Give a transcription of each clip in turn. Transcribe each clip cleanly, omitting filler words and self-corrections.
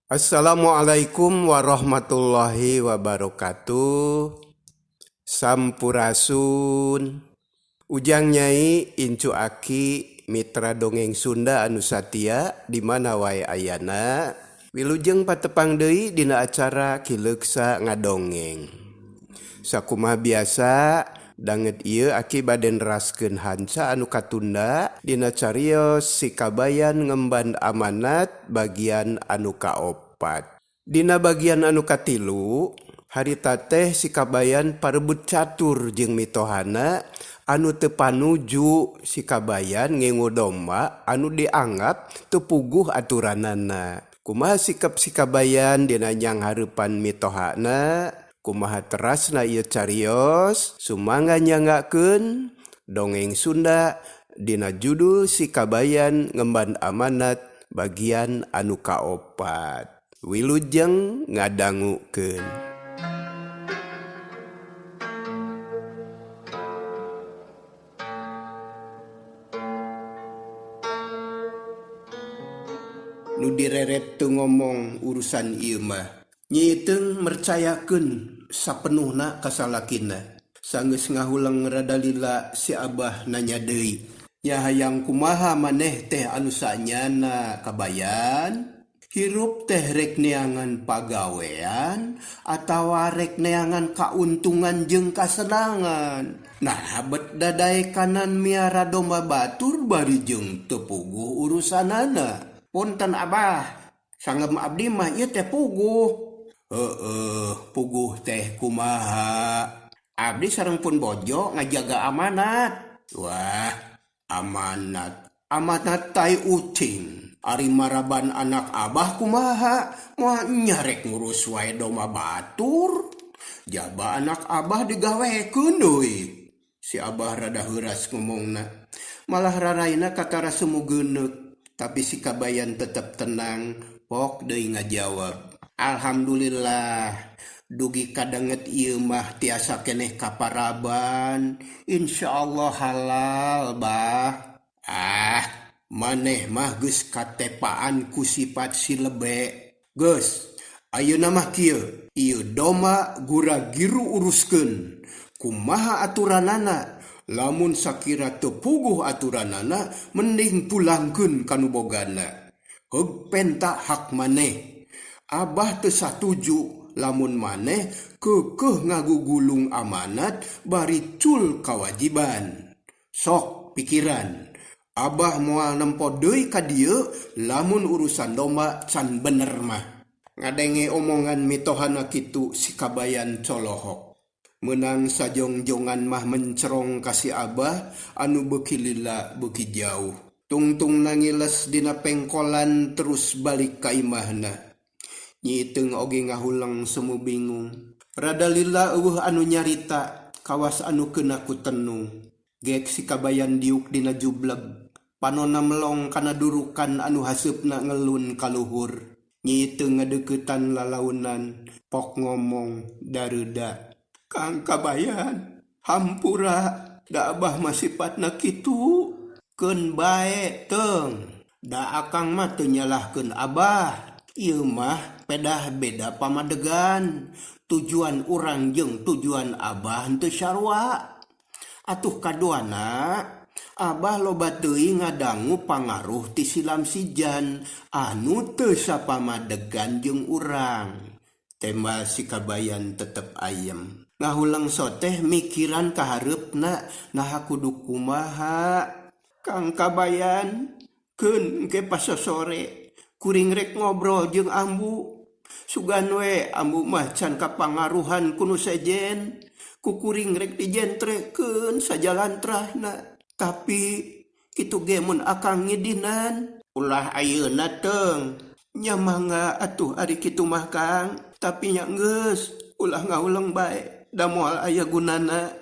Assalamualaikum warahmatullahi wabarakatuh. Sampurasun. Ujang Nyai incu aki mitra dongeng Sunda anu satia di mana wae ayana. Wilujeng patepang deui dina acara Kileuksa Ngadongeng. Sakumaha biasa danget ieu aki bade neraskeun hanca anu katunda dina carios Si Kabayan Ngemban Amanat bagian anu kaopat. Dina bagian anu katilu, harita teh si Kabayan parebut catur jeung mitohana anu teu panuju si Kabayan ngingu domba anu dianggap teu puguh aturanana. Kumaha sikap si Kabayan dina nyanghareupan mitohana? Kumaha terasna ieu carios? Sumangga nyanggakeun dongeng Sunda dina judul Si Kabayan Ngemban Amanat bagian anu kaopat. Wilujeng ngadangukeun. Nu direret teu ngomong urusan ieu mah. Nyi Iteung mercayakeun sapenuhna ka salakina. Sanggeus ngahuleng rada lila si Abah nanya deui. Nya hayang kumaha maneh teh anu sanyana Kabayan? Hirup teh rek neangan pagawean atawa rek neangan kauntungan jeung kasenangan. Nah bet dadaekanan miara domba batur bari jeung teu puguh urusanana. Punten Abah, sanggem abdi mah ieu teh puguh. Heueuh, puguh teh kumaha? Abdi sareng pun bojo ngajaga amanat. Wah, amanat. Amanat tai ucing. Ari maraban anak Abah kumaha? Moal nya rek ngurus wae domba batur. Jaba anak Abah digawekeun deui. Si Abah rada heuras ngomongna. Malah raraina katara semu geuneuk. Tapi si Kabayan tetep tenang, pok deui ngajawab. Alhamdulillah, dugi kadanget ieu mah tiasa keneh kaparaban. Insyaallah halal, Bah. Ah, maneh mah geus katepaan ku sifat si lebe. Geus, ayeuna mah kieu, ieu domba gura giru uruskeun. Kumaha aturanana? Lamun sakira teu puguh aturanana, mending pulangkeun ka nu bogana. Heug penta hak maneh. Abah teu satuju lamun maneh keukeuh ngagugulung amanat bari cul kawajiban. Sok pikiran. Abah moal nempo deui ka dieu lamun urusan domba can bener mah. Ngadenge omongan mitohana kitu si Kabayan colohok. Meunang sajongjongan mah mencerong ka si Abah anu beuki lila beuki jauh. Tungtung nangiles dina pengkolan terus balik ka imahna. Nyi Iteung oge ngahuleng semu bingung. Rada lila eueuh anu nyarita kawas anu keuna ku tenung. Gek si Kabayan diuk dina jubleg. Panonna melong kana durukan anu haseupna ngelun ka luhur. Nyi Iteung ngadeuketan lalaunan, pok ngomong dareuda. Kang Kabayan, hampura, da Abah mah sipatna kitu. Keun bae teung, da akang mah teu nyalahkeun Abah. Ieu mah pedah beda pamadegan. Tujuan urang jeung tujuan Abah henteu sarua. Atuh kaduana, Abah loba teuing ngadangu pangaruh ti silam sijan anu teu sapamadegan jeung urang. Tembal si Kabayan tetep ayem. Ngahuleng soteh mikiran kahareupna naha kudu kumaha. Kang Kabayan, keun engke pasosore kuring rek ngobrol jeung ambu. Sugan we ambu mah can kapangaruhan ku nu sejen. Ku kuring rek dijentrekeun sajalantrahna. Tapi kitu ge mun akang ngidinan. Ulah ayeuna teung. Nya mangga atuh ari kitu mah Kang. Tapi nya geus ulah ngahuleng bae da moal aya gunana.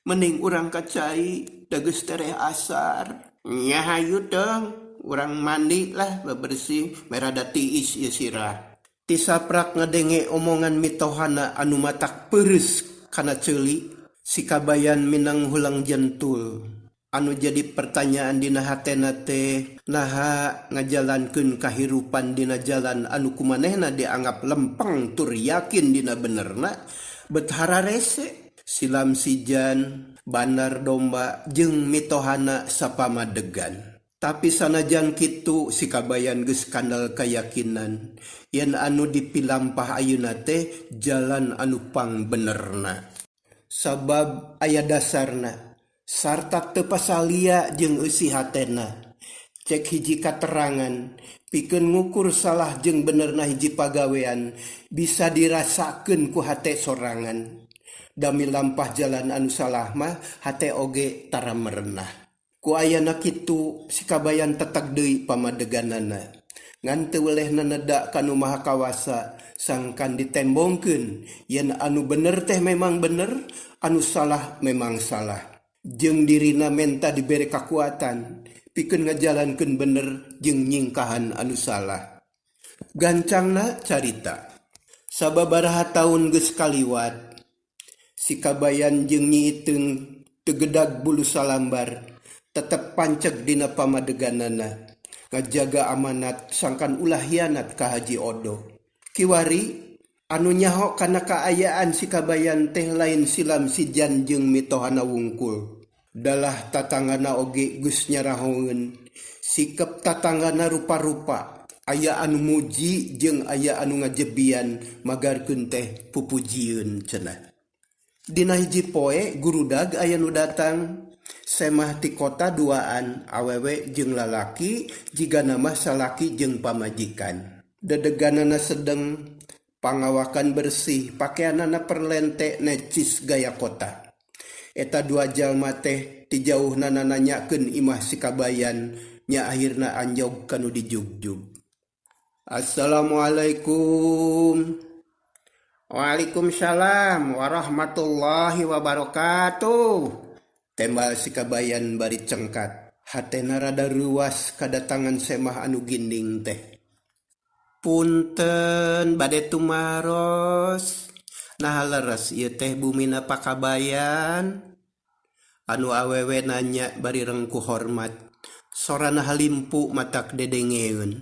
Mending urang ka cai da geus tereh asar. Nya hayu teung, urang mandi lah bebersih merada tiis ieu sirah. Ti saprak ngadenge omongan mitohana anu matak peureus kana ceuli, si Kabayan minang hulang jentul. Anu jadi pertanyaan dina hatena teh naha ngajalankeun kahirupan dina jalan anu kumanehna dianggap lempeng tur yakin dina benerna bet hararese. Silam Sijan, Bandar Domba jeung mitohana sapamadegan. Tapi sanajan kitu si Kabayan geus kandel kayakinan yen anu dipilampah ayeuna teh jalan anu pangbenerna. Sabab aya dasarna sarta teu pasalia jeung eusi hatena. Cek hiji katerangan pikeun ngukur salah jeung benerna hiji pagawean bisa dirasakeun ku hate sorangan. Dami lampah jalan anu salah mah hate oge tara merenah. Ku ayana kitu si Kabayan teteg deui pamadeganana. Ngan teu weleh naneda ka Nu Maha Kawasa sangkan ditembongkeun yen anu bener teh memang bener, anu salah memang salah. Jeung dirina menta dibere kakuatan pikeun ngajalankeun bener jeung nyingkahan anu salah. Gancangna carita. Sababaraha taun geus kaliwat, si Kabayan jeung Nyi Iteung teu gedag bulu salambar. Tetep panceg dina pamadeganana ngajaga amanat sangkan ulah hianat ka Haji Odo. Kiwari anu nyaho kana kaayaan si Kabayan teh lain silam Sijan jeung mitohana wungkul. Dalah tatanggana oge geus nyarahoeun. Sikep tatanggana rupa-rupa, aya anu muji jeung aya anu ngajebian magarkeun teh pupujieun cenah. Dina hiji poe gurudag aya nu datang. Semah ti kota duaan awewe jeung lalaki jigana mah salaki jeung pamajikan. Dedeganana sedeng, pangawakan bersih, pakeanana perlente necis gaya kota. Eta dua jalma teh ti jauhna nananyakeun imah si Kabayan nya akhirna anjog ka nu dijugjug. Assalamualaikum. Waalaikumsalam warahmatullahi wabarakatuh. Tembal si Kabayan bari cengkat. Hatena rada reuas kadatangan semah anu ginding teh. Punten bade tumaros. Nah leres ieu teh bumina Pakabayan. Anu awewe nanya bari rengku hormat. Sorana halimpu matak dedengeun.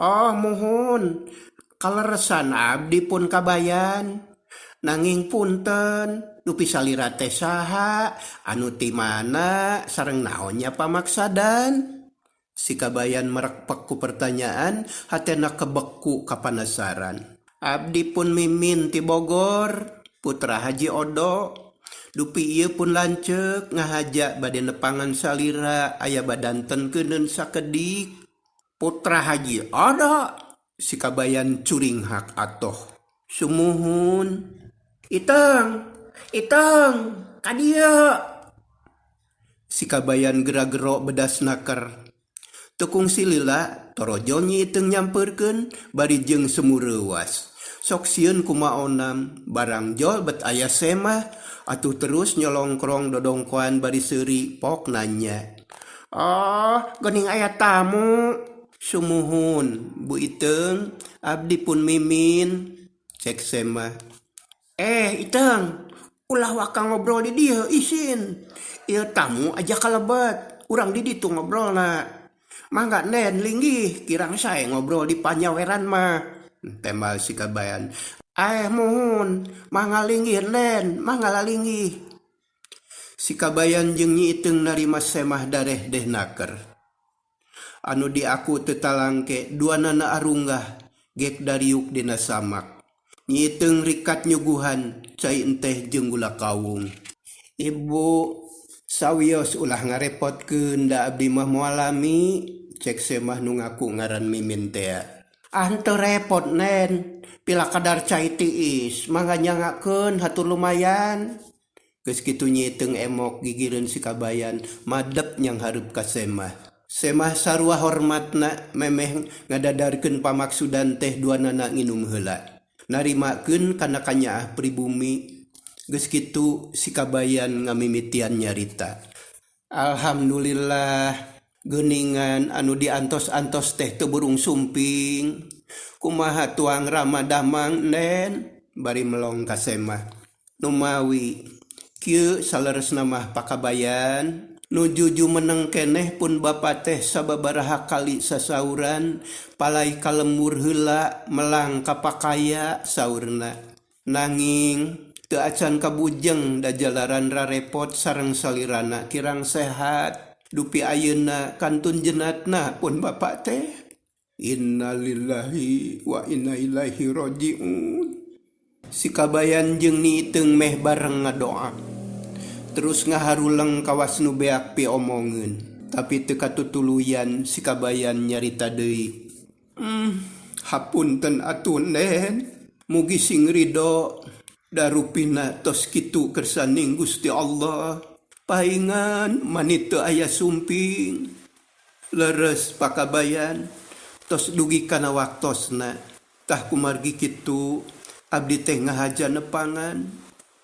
Oh muhun, kaleresan abdi pun Kabayan. Nanging punten, dupi salira teh saha, anu ti mana, sareng naonnya pamaksadan. Si Kabayan merekpek ku pertanyaan, hatena kebek ku kapanasaran. Abdi pun Mimin ti Bogor, putra Haji Odo. Dupi ieu pun lanceuk ngahaja bade nepangan salira aya badanten keuneun sakedik. Putra Haji Odo, si Kabayan curinghak atoh. Sumuhun. Iteng, Iteng, ka dieu. Si Kabayan gera-gero bedas naker. Teu kungsi lila, torojol Nyi Iteung nyampeurkeun bari jeung semureuwas. Sok sieun kumaonam, barang jol bet aya semah, atuh terus nyolongkrong dodongkoan bari seuri pok nanya. Oh, geuning aya tamu. Sumuhun, Bu Iteung, abdi pun Mimin. Cek semah. Iteung, ulah waka ngobrol di dieu isin. Ieu tamu aja kalebet, urang di ditu ngobrolna. Mangga nen linggih, kirang sae ngobrol di panyaweran mah. Tembal si Kabayan. Muhun, mangga linggih nen, mangga lalinggih. Si Kabayan jeung Nyi Iteung narima semah dareh deh naker. Anu diaku teu talangke duanana arunggah gek dariuk dina samak. Nyi Iteung rikat nyuguhan cai enteh jeung gula kawung. Ibu sawios ulah ngarepotkeun da abdi mah moal lami, cek semah nu ngaku ngaran Mimin tea. Ah henteu repot nen, pila kadar cai tiis, mangga nyangakeun hatur lumayan. Geus kitu Nyi Iteung emok gigireun si Kabayan madep nyang hareup ka semah. Semah sarua hormatna memeh ngadadarkeun pamaksudan teh duanana nginum heula. Narimakeun kana kanyaah pribumi. Geus kitu si Kabayan ngamimitian nyarita. Alhamdulillah geuningan anu diantos-antos teh teu burung sumping. Kumaha tuang rama damang nen bari melong ka semah. Numawi kieu saleresna mah Pakabayan. Nuju jumeneng keneh pun bapa teh sababaraha kali sasauran palai ka lembur heula melang ka pakaya saurna. Nanging teu acan kabujeng da jalaran rarepot sareng salirana kirang sehat. Dupi ayeuna kantun jenatna pun bapa teh. Innalillahi wa inna ilaihi rajiun. Si Kabayan jeung Ni Iteung meh bareng ngadoa. Terus ngaharuleng kawas nu beak piomongeun. Tapi teu katutuluyan si Kabayan nyarita deui. Hmm, hapunten atuh Nen, mugi sing ridho da rupina tos kitu kersaning Gusti Allah. Paingan mani teu aya sumping. Leres Pakabayan, tos dugi kana waktosna. Tah kumargi kitu abdi teh ngahaja nepangan.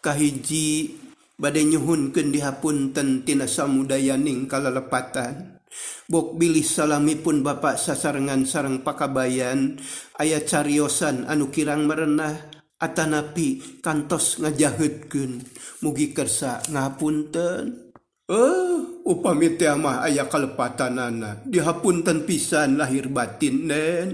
Kahiji bade nyuhunkeun dihapunten tina samudayaning kalalepatan. Bok bilih salamipun Bapa sasarengan sareng Pakabayan aya cariosan anu kirang merenah atanapi kantos ngajaheutkeun. Mugi kersa ngahapunten. Eh, upami teh mah aya kalepatanana, dihapunten pisan lahir batin Nen.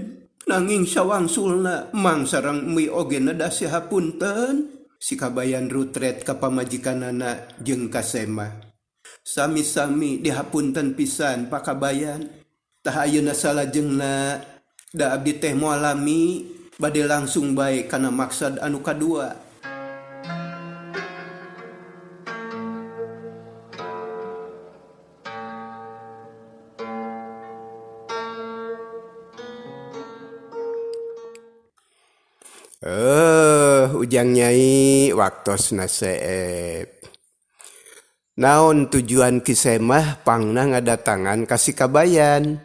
Nanging sawangsulna mang sareng mi oge nedah sihapunten. Si Kabayan rutret ka pamajikanana jeung ka Semah. Sami-sami dihapunten pisan Pakabayan. Tah ayeuna salajengna da abdi teh moal lami bade langsung bae kana maksad anu kadua. Eh, ujang nyai waktosna seep. Naon tujuan Ki Semah pangna ngadatangan ka si Kabayan?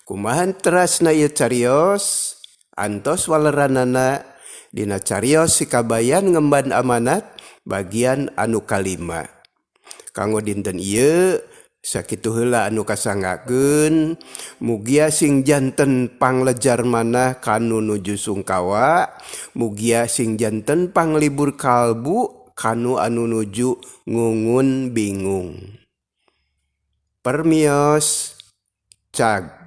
Kumaha terasna ieu carios? Antos waleranana dina carios si Kabayan ngemban amanat bagian anu kalima. Kanggo dinten ieu sakitu heula anu kasanggakeun, mugia sing janten panglejar manah kanu nuju sungkawa, mugia sing janten panglibur kalbu kanu anu nuju ngungun bingung. Permios cag.